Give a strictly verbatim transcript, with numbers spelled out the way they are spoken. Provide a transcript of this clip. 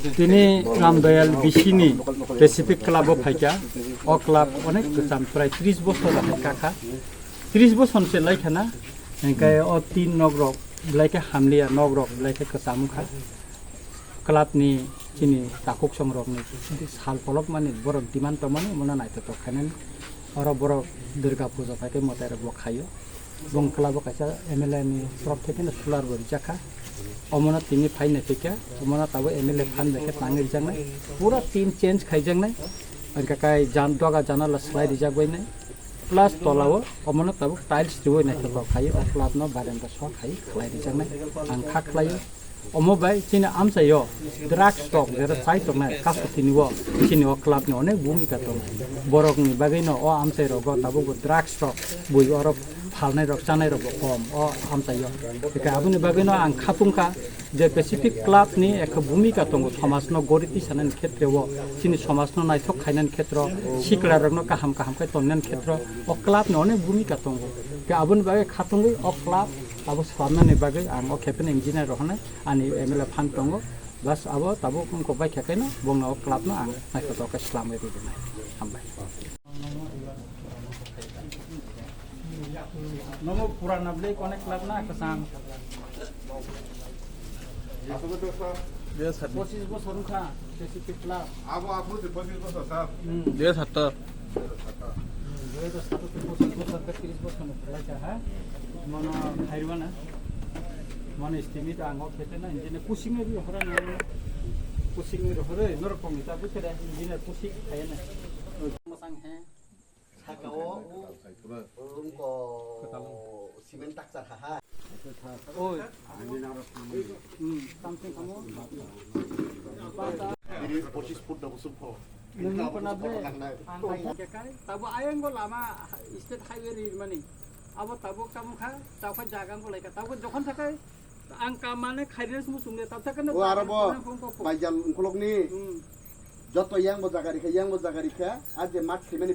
Tini Ramdayal bisini Pacific Club o phaikha. O club onek kwcham, prai tris bosor hai kakha. Tris bosor se laikha na. Hinkhe o tin nok rok belai khe hamliya, nok rok belai khe kwcham wngkha. Club ni chini takhuk song rok ni sal polok mani borok demand tongmani, omono naithotok khainani. Oro borok Durga puja phaikhe mwtai rok bo khaio. Bong club o kaisa M L A ni torof theke no solar bo rijak kha. Omono tini phai nai phikha, omono tabuk M L A phan bai khe tangwi rijaknai. Pura tin change khaijaknai. Hwnkhe kai jan-, doga janala slai rijak bai nai. Plus tola o omono tabuk tiles riwi naithotok khai o club no barenda so khai khlai rijaknai. Ang kha khlaio. Omo bai chini amchaio drugs rok jera chai tongnai kaso tini o chini o club ni onek bhumika tongo. Borok ni bagwi no o amchai rogo tabuk bo drugs rok bui oro phalnai rok chanai rok bo kom o amchaio. Eka aboni bagwi no ang khatungkha je Pacific Club ni ekha bhumika tongo somaj no gori tisanani khetre o, chini somaj no naithok khainani khetro, sikla rok no kaham kaham khe tongnani khetro o club ni onek bhumika tongo. Ke aboni bagwi khatungwi o club abo swlamnani bagwi ang o khe phano engineer rok hwnwi ani M L A phan tongo. Bas abo tabuk wngkok bai khe kaino bongno o club no ang naithotok khe swlamwi rwrwnai. Hambai. Nomo purana ble konek club na kwcham. Yes, sir. Pochis bosor wngkha, Pacific Club. Abo, abo se pochis bosor, sir. Hmm. Yes, sir. Hmm, dui hajar sato te pochis bosor, te tris bosor no phalai kha, ha? Mono khairwana. Mono estimate ang o khete na, engineer pusing ni rohora na. Pusing ni rohore, norok kong ta bukhe da, engineer pusing khaya na. Masang he. Saka o, o, o, cement takchar ha ha. Oi. Hmm, something kamo. Ini pochis foot na busuk po. Nungni pernah ble. Ang kai ke kai. Tabo ayang go lama state highway ri mani. Abo tabo kamu kha, tabo jaga go lai ka. Tabo jokhon thakai. Ang kamane khairina sumu sumle tab thakna. O aro bo baijal ungkolokni. Hmm. Joto yang bo jaga rikha, yang bo jaga rikha, a je mat khaimani